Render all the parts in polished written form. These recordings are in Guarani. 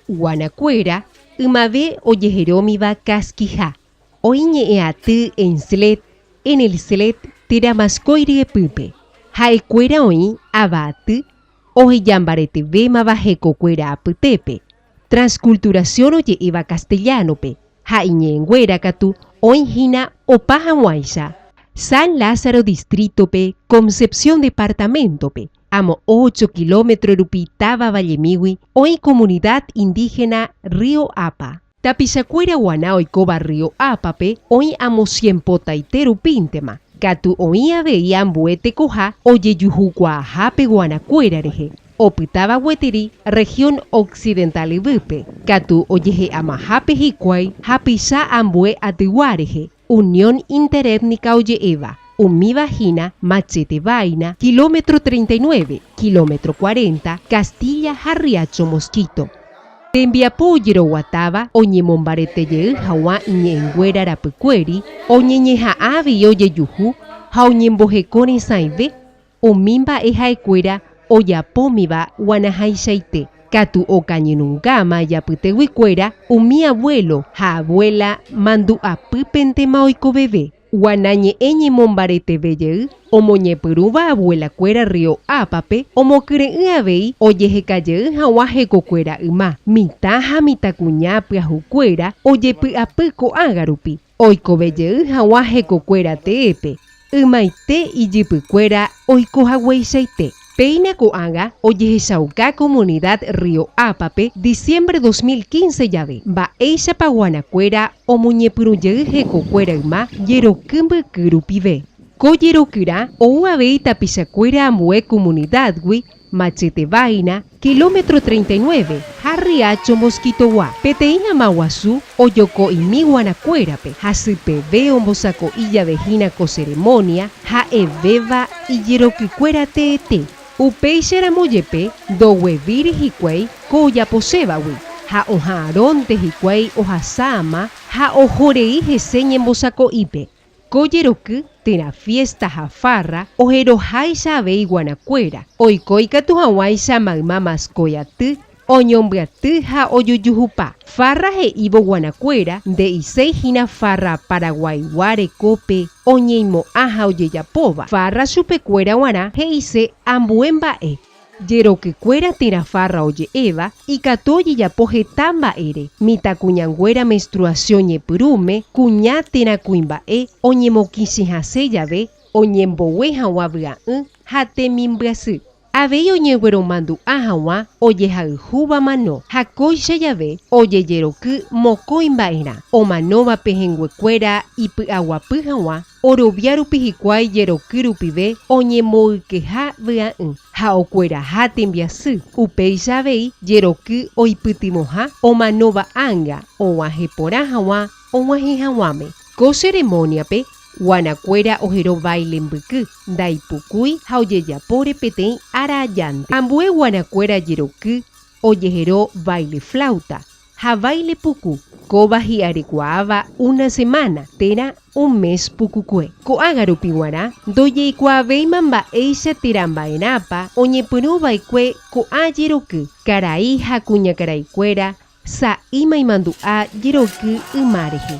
Guanakuéra, ymave ojeherómiva Kaskiha, oĩ ñe'ẽaty Enslet, en el Slet térã Maskoy ryepýpe. Ha'ekuéra oĩ ava'aty ohejambaretevémava hekokuéra apytépe, transculturación oje'éva castellano-pe, ha iñe'ẽnguéra katu oĩ hína opa hag̃uáicha. San Lázaro distrito-pe, Concepción departamento-pe, amo ocho kilómetro rupi táva Vallemígui oĩ comunidad indígena Río Apa. Tapichakuéra guana oikóva Río Apa-pe oĩ amo cien potaite rupíntema, katu oĩ avei ambue tekoha ojejuhukuaahápe guanakuéra rehe, opytáva gueteri región occidental yvýpe, katu ojehe'amahápe hikuái hapicha ambue atygua rehe, Unión Interétnica oje'éva, umíva hína Machete Vaina, kilómetro 39, kilómetro 40, Castilla ha Riacho Mosquito. Tembiapo ojeroguatáva oñemombarete jey haguã iñe'ẽnguéra rapykuéri, oñeñeha'ã avei ojejuhu ha oñemboheko resãive Umi mba'e ha'ekuéra ojapómiva guanahaichaite, katu okañynungáma ijapyteguikuéra umi abuelo ha abuela mandu'apýpentema oikoveve. Guana ñe'ẽ ñemombareteve jey omoñepyrũva abuela-kuéra Río Apa-pe omokyre'ỹ avei ojeheka jey hag̃ua hekokuéra yma. Mitã ha mitãkuña pyahukuéra ojepy'apy ko'ágã rupi, oikove jey hag̃ua hekokuéra teépe, Ymaite ijypykuéra oiko hagueichaite. Péina ko'ágã ojehechauka comunidad Río Apa-pe diciembre 2015 jave, mba'éichapa guanakuéra omoñepyrũjey hekokuéra yma jeroky mbyky rupive. Ko jerokyrã ou avei tapichakuéra ambue comunidad-gui Machete Vaina, kilómetro 39, ha Riacho Mosquito-gua. Peteĩ ama guasu ojoko'imi guanakuérape, hasypeve ombosako'i jave hína ko ceremonia ha'evéva ijerokykuéra teete. Upéicharamo jepe ndoguevíri hikuái ko ojaposévagui, ha oha'arõnte hikuái ohasa ama ha ohorei hese ñembosako'ípe. Ko jeroky térã fiesta ha farra oheroháicha avei guanakuéra, oiko ikatu hag̃uáicha mayma maskói aty oñombyaty ha ojujuhupa. Farra he'ívo guanakuéra nde'iséi hína farra paraguaigua rekópe oñeimo'ã ha ojejapóva. Farra chupekuéra g̃uarã he'ise ambue mba'e. Jerokykuéra térã farra oje'éva ikatu ojejapo heta mba'ére, mitãkuñanguéra menstruación ñepyrũme, kuña térã kuimba'e oñemokĩchĩhase jave, oñembogue hag̃ua vy'a'ỹ ha temimbyasy. Avei oñegueromandu'a hag̃ua ojehayhúva mano, ha kóicha jave ojejeroky mokõi mba'erã, omanóva pehẽnguekuéra ipy'aguapy hag̃ua Orovia rupi hikuái jeroky rupive oñemoykeha vy'a'ỹ ha okueraha tembiasy, upéicha avei jeroky oipytyvõha omanóva ánga og̃uahẽ porã hag̃ua og̃uahẽ hag̃uáme. Ko ceremonia-pe, guanakuéra ohero baile mbyky, ndaipukúi ha ojejapóre peteĩ ára ajánte. Ambue guanakuéra jeroky ojehero baile flauta, ha baile puku, kóva hi'arekuaáva una semana térã un mes pukukue. Ko'ágã rupi g̃uarã ndojeikuaavéima mba'éicha térã mba'erãpa oñepyrũ va'ekue ko'ã jeroky, karai ha kuñakaraikuéra sa'íma imandu'a jeroky yma rehe.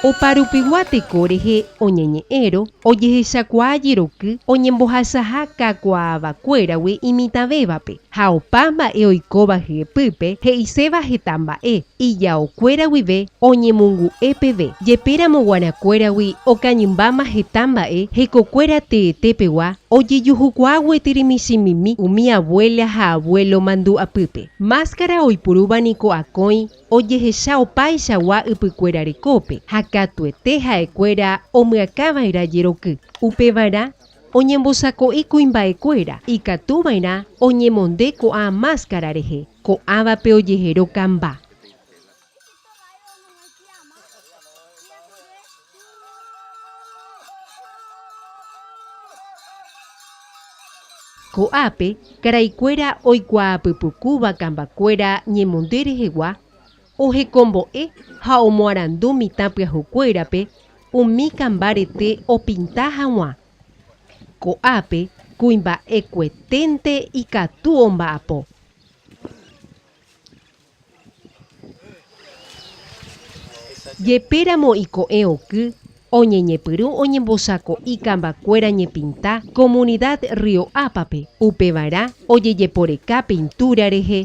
Oparupigua teko rehe oñeñe'ẽrõ, ojehechakuaa jeroky oñembohasaha kakuaavakuéragui imitãvévape, ha opa mba'e oikóva hyepýpe he'iséva heta mba'e, ijaokuéra guive oñemongu'e peve. Jepéramo guanakuéragui okañymbáma heta mba'e hekokuéra teete pegua, ojejuhukuaa gueteri michĩmimi umi abuela ha abuelo mandu'apýpe. Máscara oipurúva niko akói ojehecha opaichagua ypykuéra rekópe ha katuete ha'ekuéra omyakãva'erã jeroky. Upevarã oñembosako'i kuimba'ekuéra ikatuva'erã oñemonde ko'ã máscara rehe, ko'ãvape ojehero kamba. Ko'ápe, karaikuéra oikuaapypukúva kambakuéra ñemonde rehegua, ohekombo'e ha omoarandu mitã pyahukuérape umi kamba rete opinta hag̃ua. Ko'ápe kuimba'ekueténte ikatu omba'apo. Jepéramo iko'ẽ oky, oñeñepyrũ oñembosako'i kambakuéra ñepinta comunidad Río Apa-pe, upevarã ojejeporeka pintura rehe,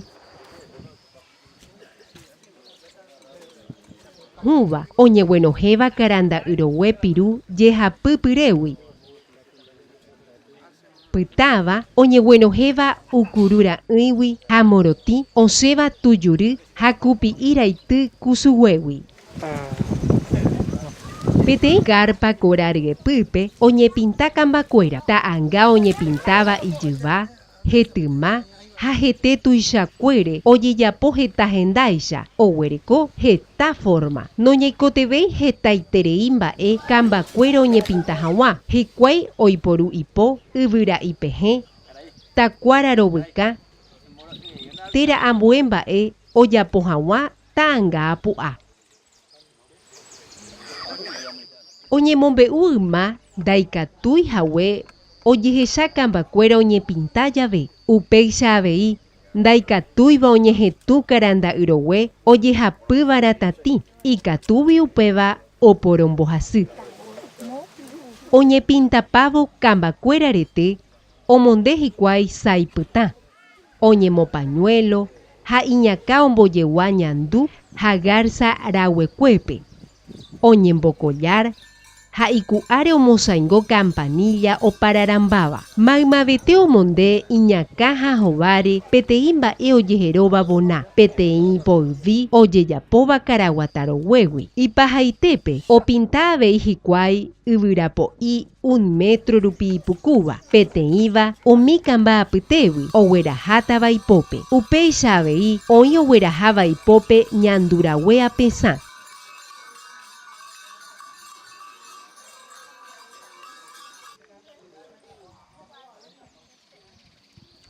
hũva oñeguenohẽva karanda'yrogue piru jehapy pyrégui. Pytãva oñeguenohẽva ukuru ra'ỹigui ha morotĩ osẽva tujury ha kupi'i raity kusuguégui. Peteĩ kárpa kora ryepýpe oñepinta kambakuéra, ta'anga oñepintáva ijyva, Hetyma ha hete tuichakuére ojejapo heta hendáicha, oguereko heta forma. Noñeikotevẽi hetaiterei mba'e kambakuéra oñepinta hag̃ua, hikuái oiporu ipo, yvyra'i pehẽ, takuára rovykã, térã ambue mba'e ojapo hag̃ua ta'anga apu'a. Oñemombe'u yma ndaikatúi hague ojehecha kambakuéra oñepinta jave, upéicha avei ndaikatúiva oñehetũ karanda'yrogue ojehapýva ratatĩ, ikatúgui upéva oporombohasy. Oñepintapávo kambakuéra rete omonde hikuái sái pytã, oñemopañuélo ha iñakã ombojegua ñandu ha gársa raguekuépe, oñembokollar ha iku'áre omosaingo campanilla opararambáva. Maymavete omonde iñakã ha hováre peteĩ mba'e ojeheróva vona, peteĩ poyvi ojejapóva karaguata roguégui. Ipahaitépe, opinta avei hikuái yvyrapo'i un métro rupi ipukúva, peteĩva umi kamba apytégui oguerahátava ipópe. Upéicha avei oĩ ogueraháva ipópe ñandurague apesã.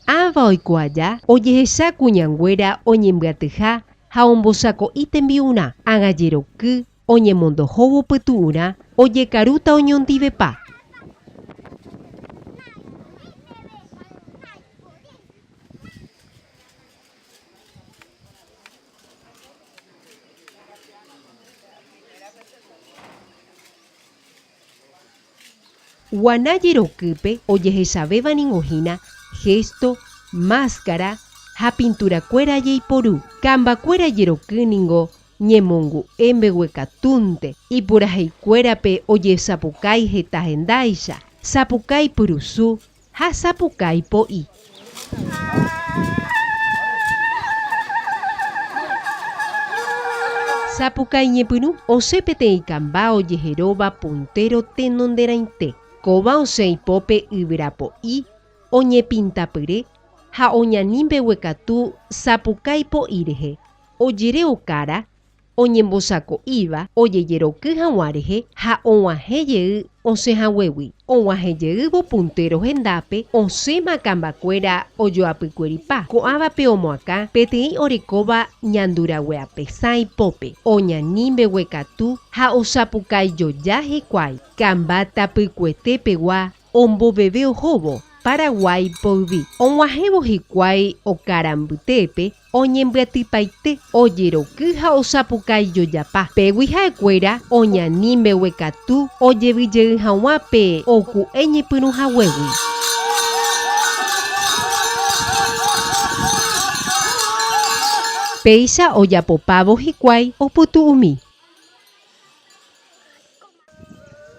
Ãva oiko aja, ojehecha kuñanguéra oñembyatyha ha ombosako'i tembi'urã, ágã jeroky, oñemondohóvo pytu'urã, ojekarúta oñondivepa. Guana jerokýpe ojehechavéva ningo hína gesto, máscara ha pinturakuéra jeiporu. Kambakuéra jeroky ningo ñemongu'e mbeguekatúnte, ipuraheikuérape ojesapukái heta hendáicha, sapukái pyrusu ha sapukái po'i. Sapukái ñepyrũ osẽ peteĩ kamba ojeheróva puntéro tenonderãite. Kóva osẽ ipópe yvyra po'i oñepintapyre ha oñani mbeguekatu sapukái po'i rehe, ojere okára oñembosako'íva ojejeroky hag̃ua rehe ha og̃uahẽ jey osẽ haguégui. Og̃uahẽ jeývo puntéro hendápe osẽma kambakuéra ojoapykueripa, ko'ãvape omoakã peteĩ orekóva ñandurague apesã ipópe, oñani mbeguekatu ha osapukaijoja hikuái, kamba tapykuete pegua omboveve ohóvo Paraguái poyvi. Og̃uahẽvo hikuái okára mbytépe, oñembyatypaite, ojeroky ha osapukaijojapa. Pégui ha'ekuéra oñani mbeguekatu ojevy jey hag̃ua pe oku'e ñepyrũ haguégui. Péicha ojapopávo hikuái opytu'umi.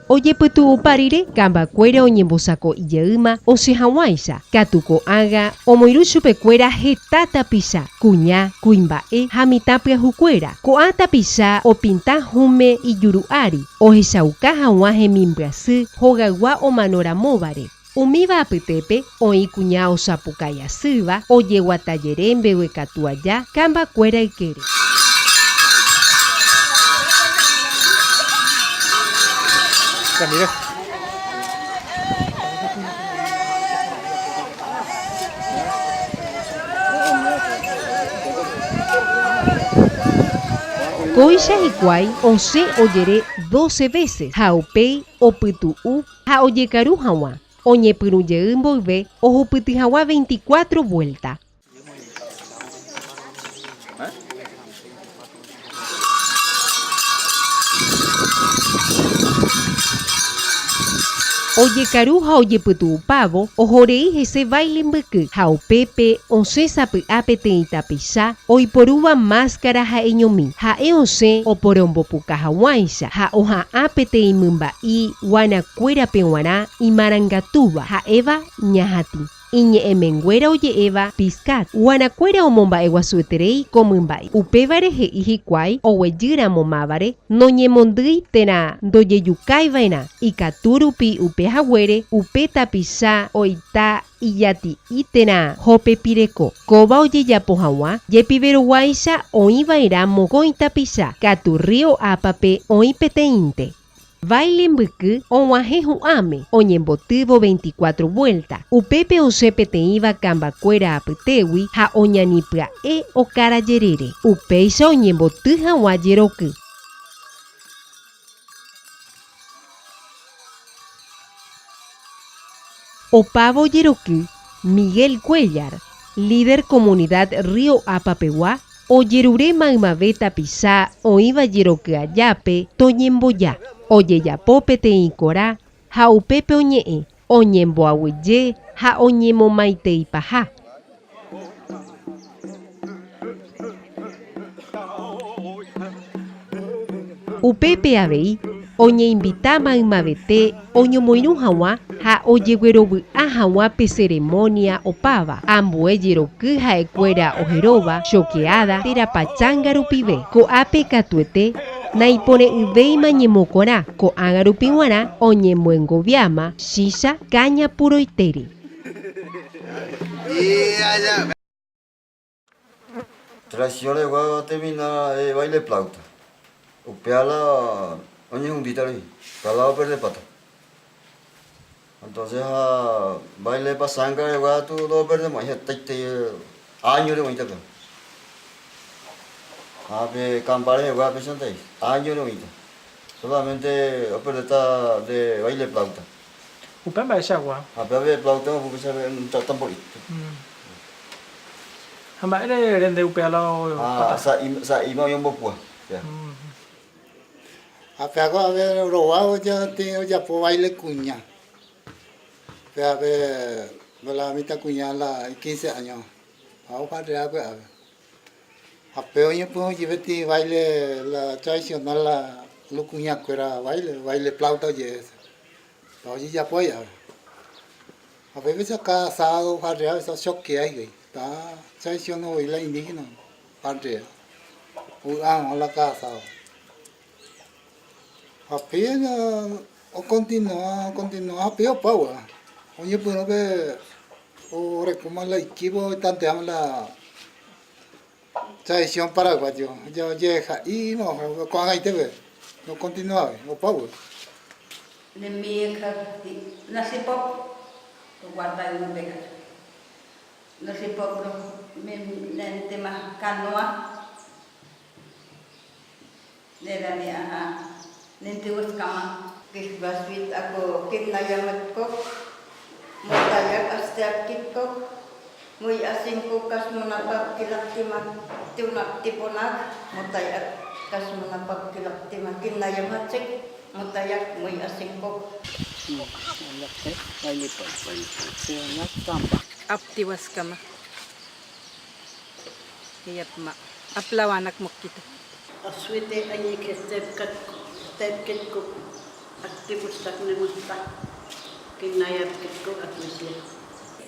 Ojepytu'upa rire, kambakuéra oñembosako'i jeýma osẽ hag̃uáicha, katu ko'ágã omoirũ chupekuéra heta tapicha, kuña, kuimba'e ha mitã pyahukuéra. Ko'ã tapicha opinta hũme ijuru ári, ohechauka hag̃ua hemimbyasy hogaygua omano ramóvare. Umíva apytépe oĩ kuña osapukái asýva ojeguatajere mbeguekatu aja kambakuéra ykére. Ramírez. Kóicha hikuái osẽ ojere doce veces ha upéi opytu'u ha ojekaru hag̃ua. oñepyrũjey mboyve ohupyty hag̃ua veinticuatro vuélta. Ojekaru ha ojepytu'upávo, ohorei hese baile mbyky, ha upépe osẽ sapy'a peteĩ tapicha oiporúva máscara ha'eñomi. Ha'e osẽ oporombopuka haguãicha ha oha'ã peteĩ mymba'i guanakuérape g̃uarã imarangatúva, ha'éva ñahatĩ. Iñe'ẽmenguéra oje'éva Piscat. Guanakuéra omomba'eguasueterei ko mymba'i. Upévare he'i hikuái oguejýramo mávare noñemondýi térã ndojejukaiva'erã, ikatu rupi upe haguére upe tapicha oita ijati'i térã hopepireko. Kóva ojejapo hag̃ua jepiveroguáicha oĩva'erã mokõi tapicha, katu Río Ápape oĩ peteĩnte. Baile mbyky og̃uahẽ hu'ãme, oñembotývo veinticuatro vuélta. Upépe osẽ peteĩva kambakuéra apytégui ha oñani pya'e okára jerére. Upéicha oñemboty hag̃ua jeroky. Opávo jeroky, Miguel Cuéllar, líder comunidad Río Apa pegua, Ojerure maymave tapicha oĩva jeroky ajápe toñemboja, ojejapo peteĩ kora ha upépe oñe'ẽ, oñemboaguyje ha oñemomaiteipaha. Upépe avei oñeinvita maymavete oñomoirũ hag̃ua ha ojeguerovy'a hag̃ua pe ceremonia opáva, ambue jeroky ha'ekuéra oheróva choqueada térã pachanga rupive. Ko'ápe katuete naipore'ỹvéima ñemokorã, ko'ág̃a rupi g̃uarã oñemyengoviáma chicha káña puroitére. Traición rehegua va a terminar baile flauta. Upéva la oñehundíta rupi, upéva la operdepáta. Entonces ha baile pasanga rehegua katu ndoperdemo'ãi hetaite áñore oĩta upéva. Ha pe kamba rehegua péichante áñore oĩta. Solamente operdéta de baile flauta. Upe mba'eichagua. Ha pe ave flauta opu péicha tamborito. Ha mba'ére ere nde upe ala opáta? Ha sa'íma oĩ ombopua. Ha pe ako ave rova ojapo baile kuña. Pe ave la mitãkuña la iquince año ha ofarrea pe ave. Ha pe oñepyrũ jepe baile la tradicional la lukuñakuéra baile, baile flauta oje'e hese. Ha ojejapo ave. Ha péicha káda sábado ofarrea chokea hikuái. Ta tradición voi la indígena farrea. Ovy'a hag̃ua la káda sábado. Ha péicha okontinua, okontinua ha péicha opa vy'a. Oñepyrũ pe orekóma la equipo oitanteáma la tradición paraguayo. Ojeha'íma oho ko'ag̃aite peve, okontinuave opa vy'a.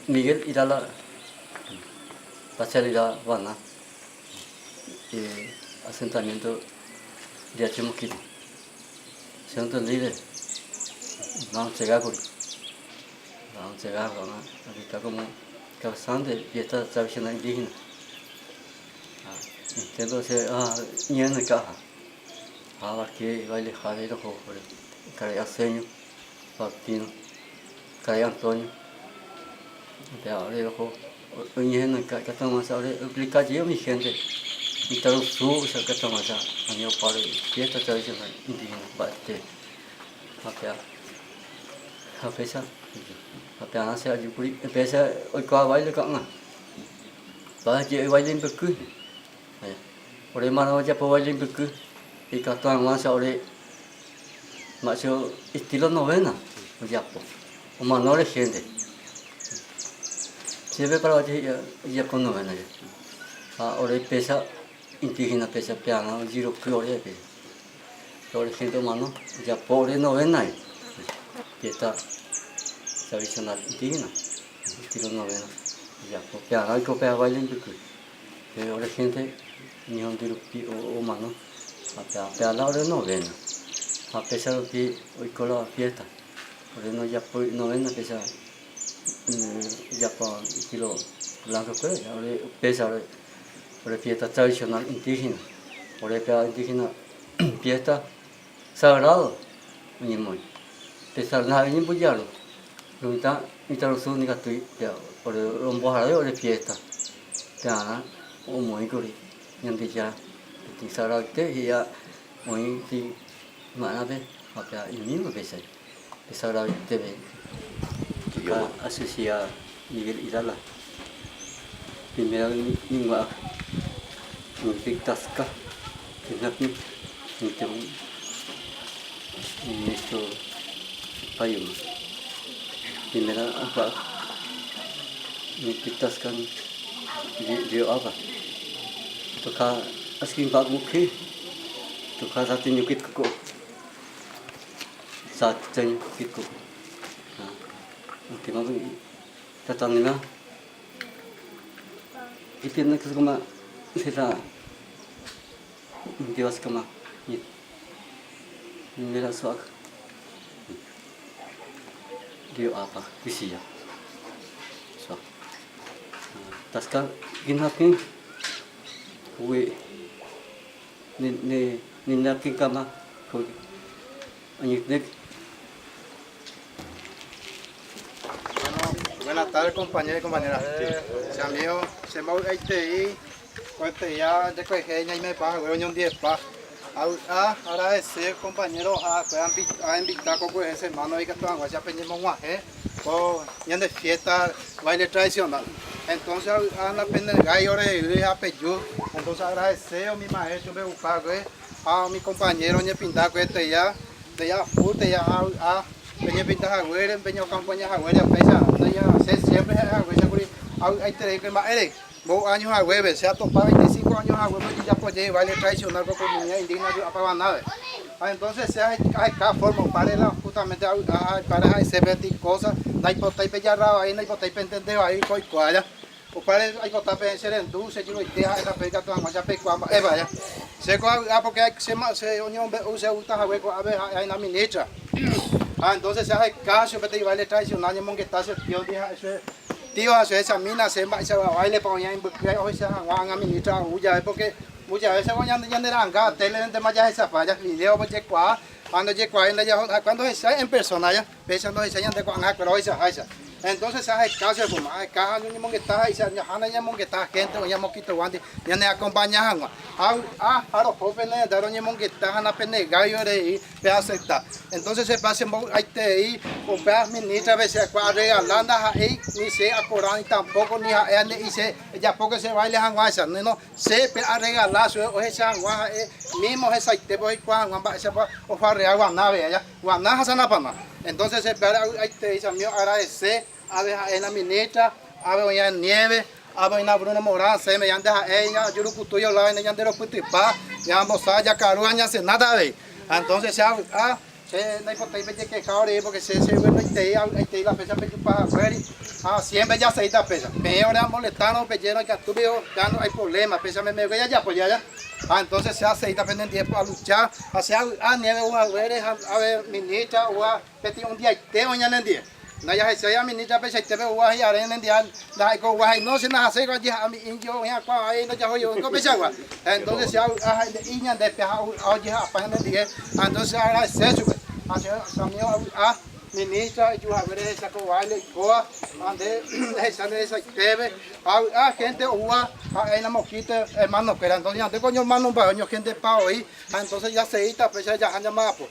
Miguel Irala Pachalira Guaná, asentamiento Riacho Mosquito. Segundo líder, Vamos Vamos a como cabezante fiesta tradicional indígena. Entonces, ñane caja. Aquí baile jale rojo, karai Arsenio, Faustino, karai Antonio. Ore roho oñehenóika ikatu hag̃uáicha ore oexplika jey umi hénte mitãrusu ikatu hag̃uáicha ani opa ore fiesta tradicional indígena mba'ete ha péva. Ha péicha ha pearã che ajúkuri péicha oikuaa baile ko'ág̃a. Je'e baile mbyky. Ore marõ ojapo baile mbyky ikatu hag̃uáicha ore macho estilo novena ojapo omano ore gente. Siempre paraguayo he'i ojapo novena jepe. Ha ore péicha indígena péicha pearã ojeroky ore péicha. Ore gente omano ojapo ore novena fiesta tradicional indígena estilo novena ojapo pearã oiko pe baile mbyky. Pe ore gente ñehundi rupi omano ha pe la ore novena. Ha péicha rupi oiko la fiesta. Ore ndojapói novena péicha ojapo estilo blanco kuéra ore péicha ore fiesta tradicional indígena. Ore pe indígena fiesta sagrado oñemoĩ. Pe ndaha'éi ñembojaru lo mitã mitãrusu ndikatúi ore romboharai ore fiesta. Pearã omoĩkuri Ñandejára peteĩ sagradoite he'íva oĩti ma'erãpe ha pe imíma péicha pe sagradoitépe asocia Miguel Hidalgo primera ningua'a Tasca Ernesto Payuma primera aikuaa Tasca Rio Ava toka así toka satiño satiño tatanina Rio Apa Kuisiya Tasca Bueno, buenas tardes compañeros y compañeras. Che amigo, che mbovy'aitei ko'ẽteia jekuehe ñaimepa hague oñondiepa. Avy'a agradece compañero ha ainvita ko kuehe semana ikatu hag̃uáicha peñemog̃uahẽ ko ñande fiesta baile tradicional. Entonces avy'a napenegái oreyry ha peju. Entonces agradece umi maestro mbegupa hague ha umi compañero oñepinta ko'ẽteia Ndeja apu, ndeja avy'a, peñepinta haguére, peñokampaña haguére, upéicha ndeja che siémpre ha'e haguéicha kuri avy'aiterei pe mba'ére. Mboy áño haguépe, che atopa 25 áño haguépe ojejapo jey baile tradicional ko comunidad indígena Vy'apaguanápe. Ha entonces che aheka forma upáre la justamente avy'a ha upáre ha'ese peteĩ cosa ndaipotái pejarra vai, ndaipotái pentende vai ko oiko aja. Upévare aipota peẽ che rendu, che juruite ha'e tape ikatu hag̃uáicha peikuaa mba'épa aja. Che ko avy'a porque che che oñemombe'u che gusta hague ko'ápe ha'e aína ministra. Ha entonces che aheka che peteĩ baile tradicional ñemongeta che tío ndi ha'e che tío ha che hechamína che mba'eichagua bailepa oĩ aimbyky ohecha hag̃ua ág̃a ministra ou jave porque muchas veces ko ñande ñane ra'anga télentema jahechapa aja video-pe ojekuaa ha ndojekuaái ndajaho ha kuando ohechái en persona aja. Péicha ndohechái ñande ko'ág̃a ha'ekuéra ohechaháicha. Entonces che aheka che puma, aheka ha ñañemongeta háicha, ñahána ñamongeta gente oĩ amoquitoguándi ñane acompaña hag̃ua. Ha vy'a ha roho pene renda roñemongeta ha napenegáiva rei pe acepta. Entonces che pa chembovy'aiterei upe administra-pe che akue arregala ndaha'éi ni che akora ni tampoco ni ha'e ane'i che ejapóke che baile hag̃uáicha. No, che pe arregala chupe ohecha hag̃ua ha'e mismo hesaitépe oikuaa hag̃ua mba'éichapa ofarrea guanáve aja. Guaná ha Sanapana. Entonces che py'are avy'aiterei che amigo agradece ave ha'e la ministra, ave oĩva Nieve, ave oĩva Bruno Morán, seme ñande ha'e ñajurukutu iolava ñande ropytypa, ñambosa, jakaru ha ñacenáta avei. Entonces che avy'a, che ndaipotái pejekeha orei porque che cheguenoitei avy'aitei la fecha pejupa haguéri ha siempre jaseíta péicha. Peẽ ore amoletárõ pejérõ ikatu piko ya no hay problema, péicha memegue jajapo jaja. Ha entonces che aseíta penendie alucha ha che avy'a nieve ou haguére ha ave ministra oúva peteĩ un diaite oĩ ñanendie. Ndajahechái a ministra peichaitépe oúva hi'are ñanendie ha ndaha'éiko oúva he'i no che ndahaséiko ajeha'a mi indio oĩ hag̃ua vai ndajahói oiko peichagua. Ha entonces che avy'a ha nde'i ñandépe ha ovy'a ojeha'apa ñanendie ha entonces che agradece chupe. Ha che amigo avy'a. Ministra eju hague rehecha ko baile oikóva ha nde rehecha nde resaitépe ha avy'a gente oúva ha'e namokíte hermano kuéra entonces ñande ko ñomano mba'e oñogentepa voi ha entonces jaseíta péicha jaha ñamba'apo.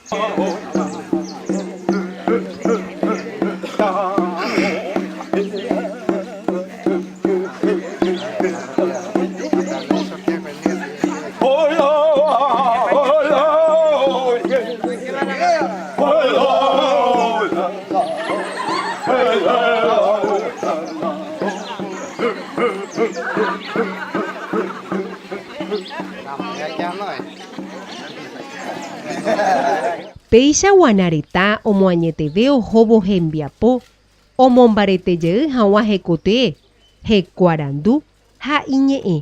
Péicha Guana retã omoañeteve ohóvo hembiapo omombaretejey hag̃ua hekotee, hekoarandu ha iñe'ẽ.